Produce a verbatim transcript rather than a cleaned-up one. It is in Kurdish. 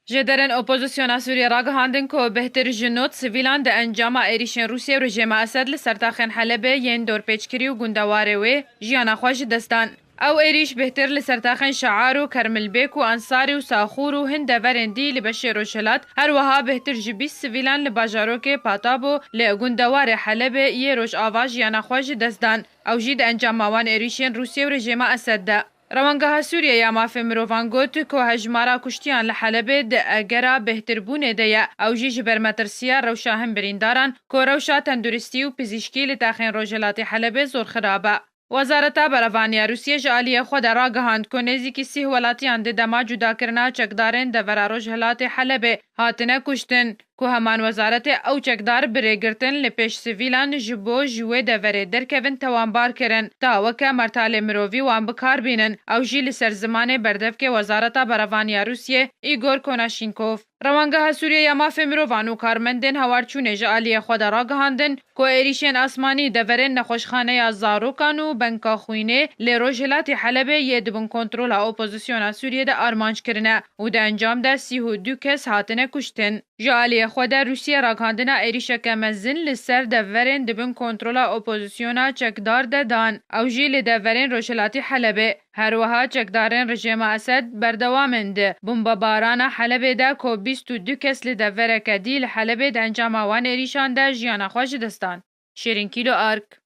Ji derên opozisyona Sûriyê ragihandin ku bêhtir ji nod sivîlan di encama êrîşên Rûsya û rejîma Esed li ser taxên Helebê yên dorpêçkirî û gundewarê wê jiyana xwe ji dest dan. Ew êrîş bêhtir li ser taxên Şear û Kermilbêk û Ensarî û Saxûr û hin deverên dî li beşê rojhilat, her wiha bêhtir ji bîst sivîlan li bajarokê Patabo li gundewarê Helebê yê rojava jiyana xwe ji dest dan. Ew jî di encama wan êrîşên Rûsya û rejîma Esed de. Rewangeha Sûriye ya Mafê Mirovan got ku hejmara kuştiyan li Helebê di egera bêhtirbûnê de ye. Ew jî ji ber metirsiya rewşa hin birîndaran ku rewşa tenduristî û pizîşkî li taxên rojhilatê Helebê zor xirab e. Wezareta Berevaniya Rûsiyê ji aliyê xwe de ragihand ku nêzîkî sîh welatiyan di dema cudakirina çekdarên devera rojhilatê Helebê hatine kuştin, ku heman wezaretê ew çekdar bi rê girtin li pêş sivîlan ji bo ji wê deverê derkevin tewanbar kirin, ta weke mertalê mirovî wan bi kar bînin. Ew jî li ser zimanê berdevkê Wezareta Berevaniya Rûsiyê Îgor Konaşînkov. Rewangeha Sûriye ya Mafê Mirovan û karmendên hawarçûnê ji aliyê xwe de ragihandin ku êrîşên asmanî deverên nexweşxaneya zarokan û Benka Xwînê li rojhilatê Helebê yê di bin kontrola opozisyona Sûriyê de armanc kirine û di encam de sîh û du kes hatine kuştin. Ji aliyê xwe de Rûsya ragihandina êrîşeke mezin li ser deverên di bin kontrola opozisyona çekdar de dan, ew jî li deverên rojhilatî Helebê. Her wiha çekdarên rejîma Esed berdewam in di bombebarana Helebê de ku bîst û du kes li devereke dî li Helebê di encama wan êrîşan de jiyana xwe ji dest dan. Şêrîn Kîlo Ark.